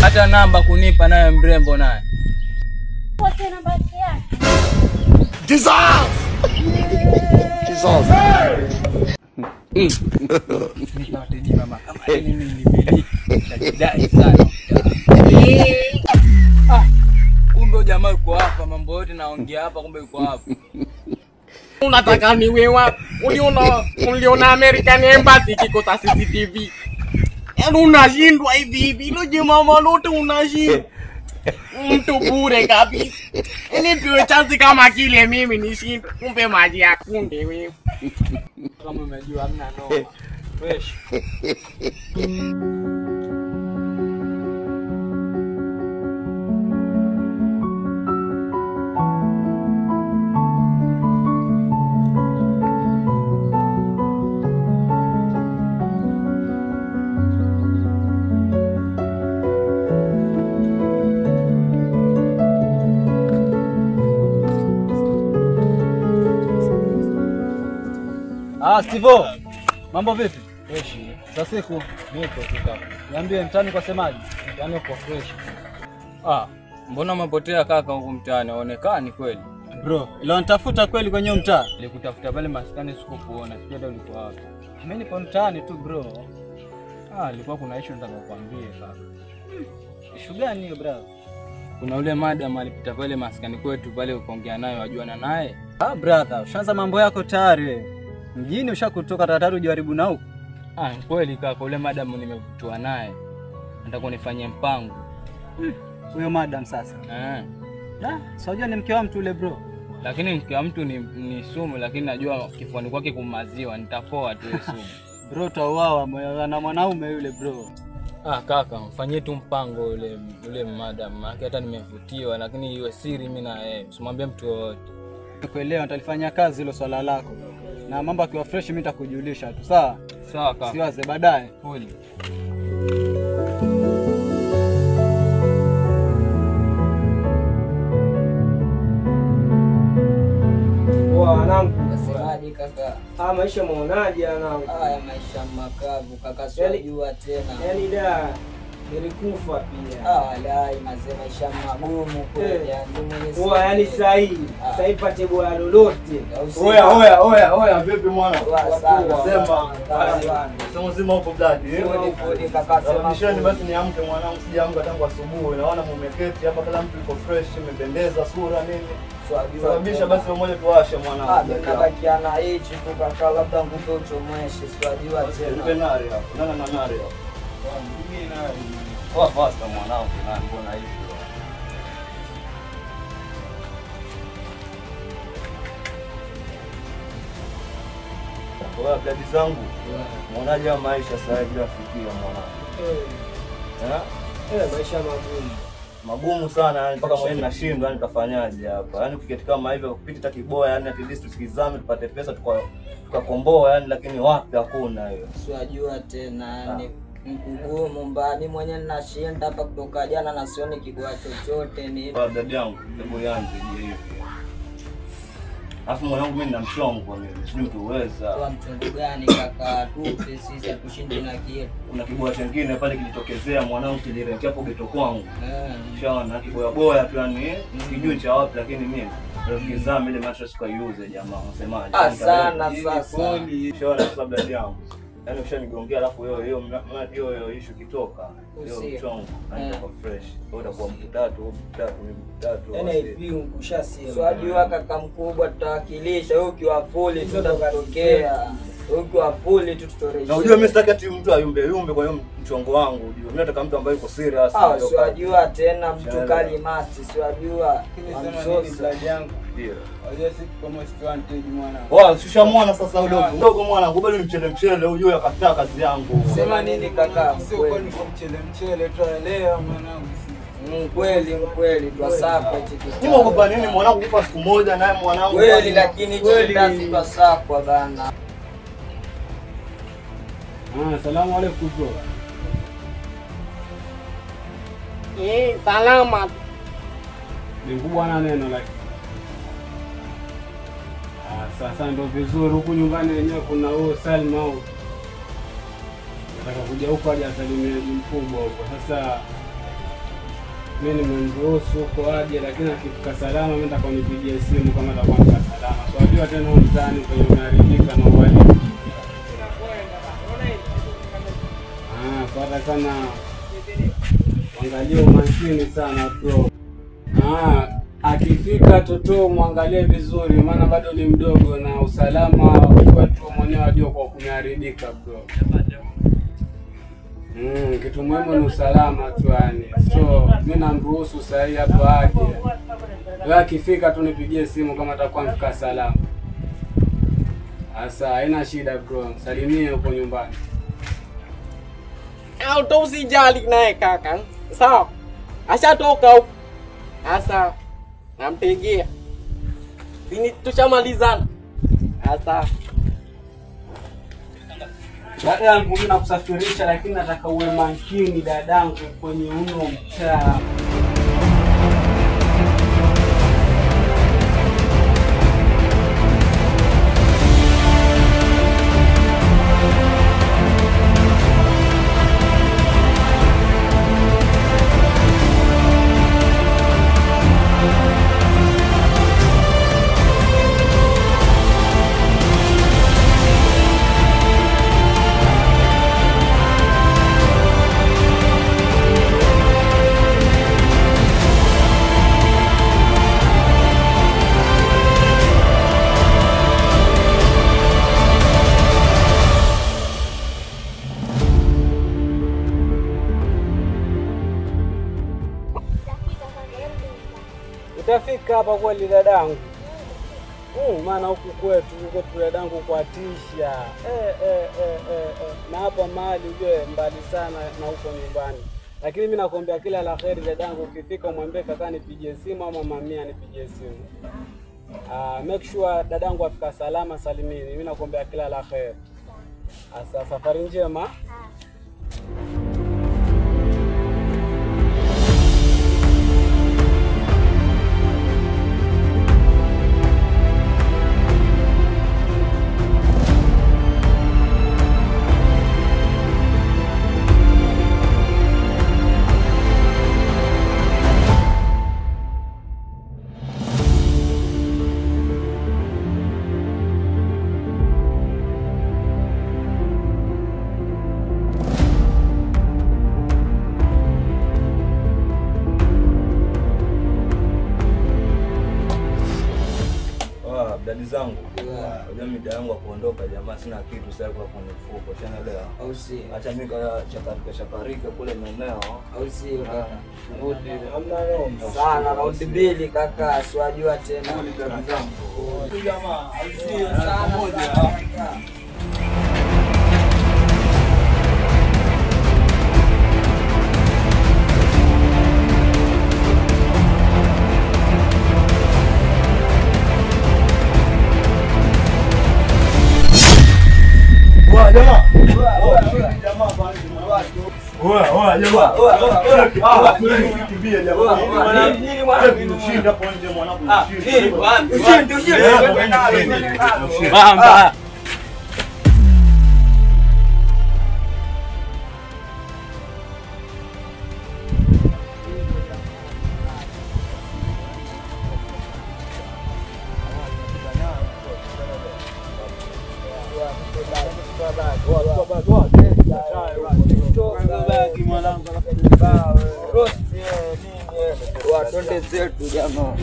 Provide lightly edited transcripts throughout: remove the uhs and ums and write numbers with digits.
Hata namba kunipa naye mrembo naye. Kwa tena basi yake. Jesus! Jesus. Nitawateji mama kama mimi nilimiliki. Najidai sana. Ah, kumbe jamaa yuko hapa, mambo yote naongea hapa kumbe yuko hapa. Unataka niwe wapi? Uliona American Embassy kikosa CCTV. Yaani unashindwa hivi hivi. Ilo jemama lote unashindwa. Mtu bure kabisa. Yaani tuwe chance kama kile mimi nishindwe. Kumbe maji ya kunde wewe. Kama umejua hamna noma. Fresh. Ah, Stivo. Mambo vipi? Fresh. Za siku niko tu kaka. Niambie mtaani kwa semaji? Mtaani kwa fresh. Ah, mbona umepotea kaka huku mtaani? Haonekani kweli. Bro, ila nitafuta kweli kwenye mtaa. Nilikutafuta pale maskani sikukuona. Sijui hata ulikuwa wapi. Mimi nipo mtaani tu bro. Ah, ilikuwa kuna issue nataka kukuambia kaka. Issue gani hiyo bro? Kuna ule madam alipita pale maskani kwetu pale ukaongea naye wajuana naye. Ah brother, ushaanza mambo yako tayari wewe. Mjini ushakutoka tayari ujaribu na huko. Ah, kweli kaka, ule madam nimevutiwa naye. Nataka nifanyie mpango. Huyo madam sasa. Eh. Da, sio ni mke wa mtu ule bro. Lakini mke wa mtu ni sumu, lakini najua kifuani kwake kumaziwa, nitapoa tu sumu. Bro, tauawa na mwanaume yule bro. Ah kaka, mfanyie tu mpango ule madam. Maana hata nimevutiwa, lakini iwe siri mimi na yeye. Usimwambie mtu yoyote. Nikuelewa, nitalifanyia kazi hilo swala lako. Na mambo akiwa fresh mimi nitakujulisha tu. Sawa? Sawa kaka. Siwaze baadaye. Pole. Wanangu, nasemaje kaka? Ah, maisha muonaje wanangu? Haya maisha makavu kaka, sijua tena. Yaani da nilikufa pia. Ah, lai mazee maisha magumu kweli yani mwenye. Oa yani sahi pate bora lolote. Oya oya oya oya, vipi mwana? Sema. Sema zima huko blood. Fuli kaka sema. Nisheni basi niamke mwanangu, sijaamka tangu asubuhi. Naona mumeketi hapa kila mtu yuko fresh, imependeza sura nini. Sababisha basi pamoja tuwashe mwanangu. Ah, tunabakiana hichi tu kaka, labda ngupe uchomweshe, siwajua tena. Nipe nari hapo. Nana na nari hapo. Mimi nari. Poa fasta mwanangu, na mbona hivi? Oya bladi zangu. Mwonaje wa maisha sasa hivi afikia mwanangu? Eh, maisha magumu. Magumu sana yani mpaka mwenyewe nashindwa yani nitafanyaje hapa. Yaani ukiketi kama hivyo kupita hata kiboya yani at least tusikizame tupate pesa tukakomboa yani, lakini wapi hakuna hiyo. Siwajua tena yani mkugumu mbaya. Mimi mwenyewe ninashinda hapa kutoka jana na sioni kiboya chochote ni. Kwa dada yangu hebu ianze je hivi. Alafu mwanangu mimi nina mchongo mimi. Sijui tuweza. Kwa mchongo gani kaka? Tupe sisi tushinde na kitu. Kuna kiboya kingine pale kilitokezea mwanangu kilirekia hapo geto kwangu. Ushaona kiboya boya tu yani sijui cha wapi, lakini mimi ndio ile mattress kwa iuze jamaa, unasemaje? Ah sana sasa. Ushaona sasa dada yangu. Yaani ushanigongea alafu hiyo hiyo hiyo issue kitoka. Hiyo mchongo itakuwa fresh. Wewe utakuwa mtu tatu, mtu tatu, mtu tatu. Yaani IP ushasema. Swajua kaka mkubwa tutawakilisha. Wewe ukiwa full tutatokea. Wewe ukiwa full tu tutoresha. Na unajua mimi sitaki ati mtu ayumbe yumbe kwa hiyo mchongo wangu unajua. Mimi nataka mtu ambaye yuko serious. Ah, swajua tena mtu kali masti, swajua. Lakini sema yangu. Ndio. Unajua sisi kama wanted mwanangu. Wao sishamwona sasa udogo. Ndogo mwanangu bado ni mchele mchele unajua akataa kazi yangu. Sema nini kaka? Sio kwani kwa mchele mchele tuelewa mwanangu sisi. Mkweli mkweli twasakwa hichi kitu. Unaogopa nini mwanangu kufa siku moja naye mwanangu? Kweli lakini hichi kitasi twasakwa bana. Ah, salamu alaykum bro. Eh, salama. Ni kubwa na neno lakini. Sasa ndo vizuri huku nyumbani wenyewe kuna huo Salma huko. Nataka kuja huko aje asalimie mkubwa huko. Sasa Mimi nimemruhusu huko aje, lakini akifika salama mimi nitakonipigia simu kama atakuwa salama. So wajua tena huo mtaani kwenye umeharibika na uhalifu. Kwa hata kana angalia umakini sana bro. Akifika toto muangalie vizuri maana bado ni mdogo na usalama kwetu mwenyewe wajua kwa kumeharibika bro. Kitu muhimu ni usalama tu yani. So mimi namruhusu sahi hapa aje. Wewe akifika tu nipigie simu kama atakuwa mfika salama. Asa haina shida bro. Salimie huko nyumbani. Au usijali naye kaka. Sawa. Ashatoka huko. Asa nampigia. Sini tushamalizana. Asa Dadangu mimi nakusafirisha lakini nataka uwe makini dadangu kwenye uno mtaa. Utafika hapa kweli dadangu? Maana huku kwetu dadangu kuatisha. Na hapa mali ujue mbali sana na huko nyumbani. Lakini mimi nakwambia kila la kheri dadangu, ukifika umwambie kaka nipigie simu ama mamia nipigie simu. Make sure dadangu afika salama salimini. Mimi nakwambia kila la kheri. Asa safari njema. Dadi zangu. Unajua mida yangu ya kuondoka jamaa sina kitu sasa kwa kwenye mfuko. Unaelewa? Au si? Acha mimi chakarika chakarika kule maeneo. Au si kaka? Rudi. Hamna noma. Sana raundi mbili kaka, siwajua tena. Dadi zangu. Jamaa, au si sana kaka. Oa jamaa. Oa. Kimbia jamaa. Nini hapo nje mwanangu? Ushindi ushindi. Bamba. Twende zetu jamaa.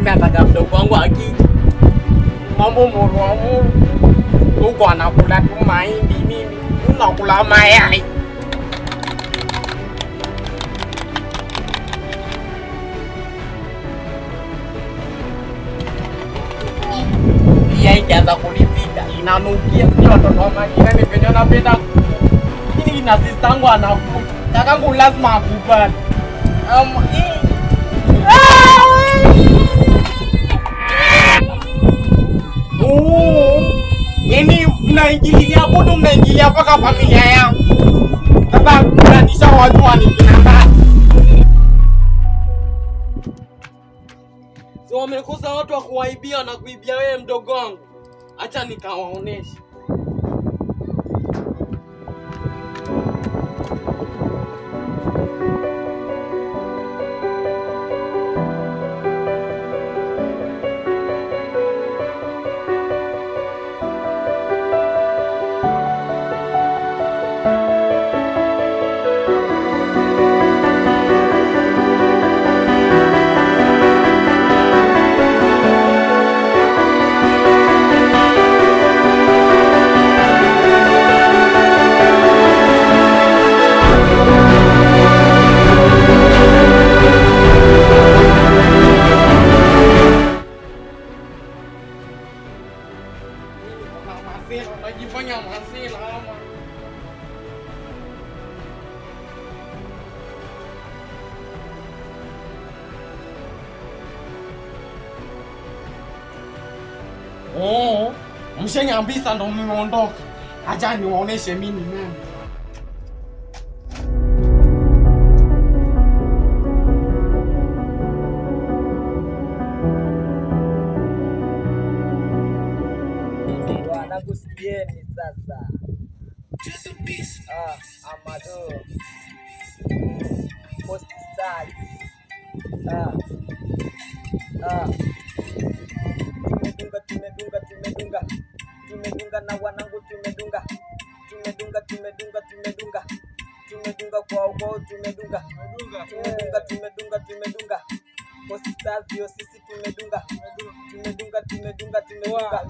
Nataka mdogo wangu akija mambo moro huko anakula tu mahindi, mimi unakula mayai. Yai ikianza kunipita Inanukia sio watoto wa majirani venye wanapenda. Lakini na sister yangu anakuja. Kakangu lazima akubali. Yaani mnaingilia budu, mnaingilia mpaka familia yangu. Sasa mnanisha wajua ni kina nani. Si wamekosa watu wa kuwaibia na kuibia wewe mdogo wangu. Acha nikawaoneshe. Oh, mshenyambisa ndo mmeondoka. Acha niwaoneshe mimi nani. Wanakusikieni sasa. Amado Post Stars. Tumedunga tumedunga tumedunga na wanangu tumedunga tumedunga tumedunga tumedunga tumedunga kwa ukoo tumedunga tumedunga tumedunga tumedunga Post Stars ndio sisi tumedunga tumedunga tumedunga tumedunga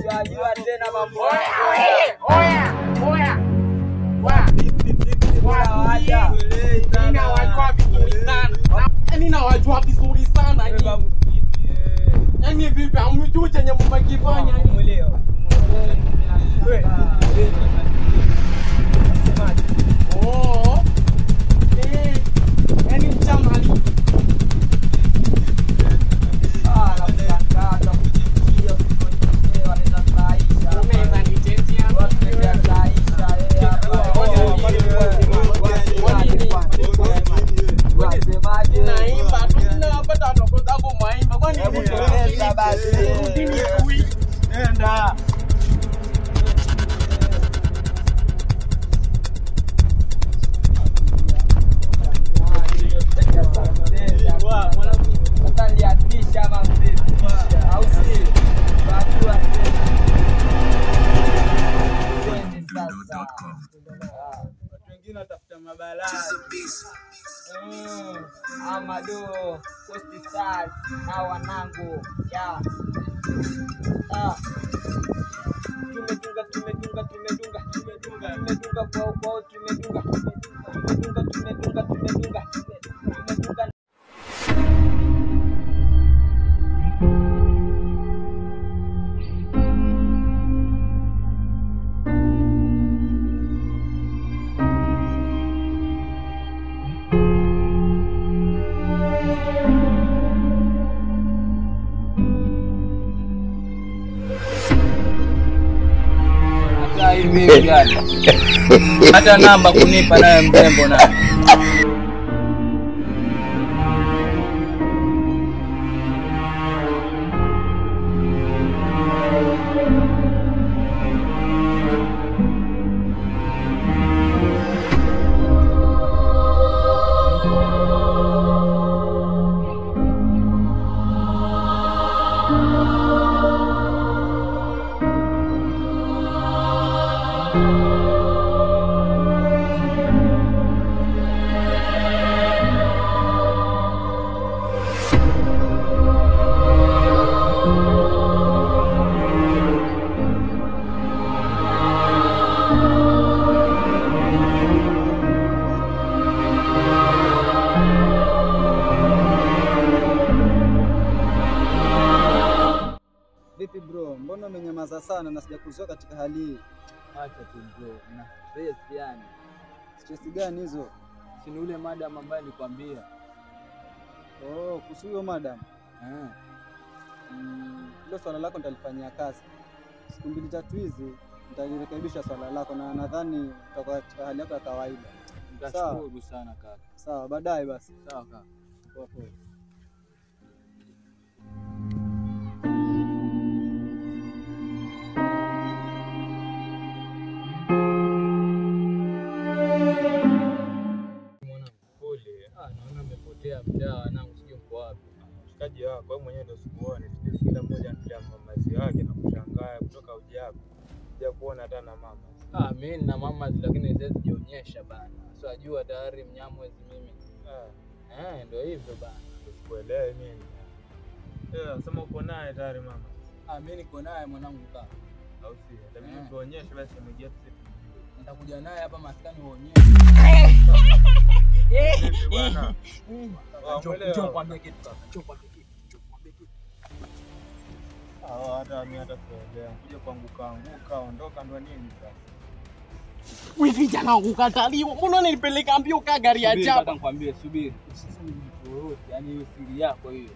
siwajua tena mambo. Oya oya nawajua vizuri sana. Yaani nawajua vizuri sana. Yaani vipi hamjui chenye mmekifanya? Oh. Yaani mchamali. Amado Post Stars na wanangu ya tumedunga tumedunga tumedunga tumedunga tumedunga kwa ukoo tumedunga tumedunga tumedunga tumedunga tumedunga. Hata namba kunipa naye mrembo naye. Vipi bro, mbona umenyamaza sana na sijakuzoea katika hali hii? Acha tu bro, na stress yani. Stress gani hizo? Si ni ule madam ambaye nilikwambia. Oh, kuhusu huyo madam. Hilo swala lako nitalifanyia kazi. Siku mbili tatu hizi nitalirekebisha swala lako na nadhani utakuwa katika hali yako ya kawaida. Nitashukuru sana kaka. Sawa, baadaye basi. Sawa kaka. Poa poa. Mshikaji wako wewe mwenyewe ndio sikuone, sijui kila mmoja anatulia mamazi wake na kushangaa kutoka ujako. Sija kuona hata na mama. Mimi nina mama lakini siwezi jionyesha bana. So ajua tayari mnyamwezi mimi. Ndio hivyo bana. Sikuelewi mimi. Sema uko naye tayari mama. Mimi niko naye mwanangu kaka. Au si? Itabidi tuonyeshe basi shemeji yetu sisi tumjue. Nitakuja naye hapa maskani uonyeshe. Bwana. Njoo kwambie kitu kaka. Njoo kwambie kitu. Njoo kwambie kitu. Hata mimi hata kuelewa. Kuja kuanguka anguka ondoka ndo nini sasa? Wewe vijana ukataliwa. Mbona unanipeleka mbio ka gari ya Subiri jaba? kaka nikwambie, subiri. Usiseme mtu yoyote, yani hiyo siri yako hiyo.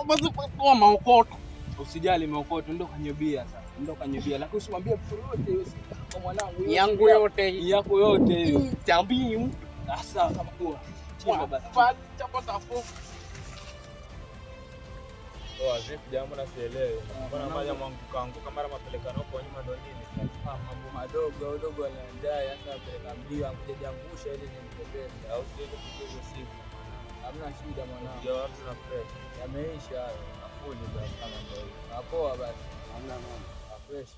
Basi kwa maokoto. Usijali maokoto, ndio kanyobia sasa. Ndio kanyobia. Lakini usimwambie mtu yoyote hiyo siri yako mwanangu. Hiyo Yangu siri yote. Yako yote hiyo. Siambii. Sasa kama kuwa. Chimba basi. Chapata fo. Poa, vipi jambo na sielewi. Mbona maji mwanguka anguka mara mapelekano huko nyuma ndo nini sasa? Mambo madogo dogo anaendai hasa peleka mbio akuja jangusha ili nimpe pesa. Au sio kupiga simu. Hamna shida mwanangu. Ya watu na pressure. Yameisha hayo. Afuli basi kama ndio hiyo. Poa basi. Hamna mama. Fresh.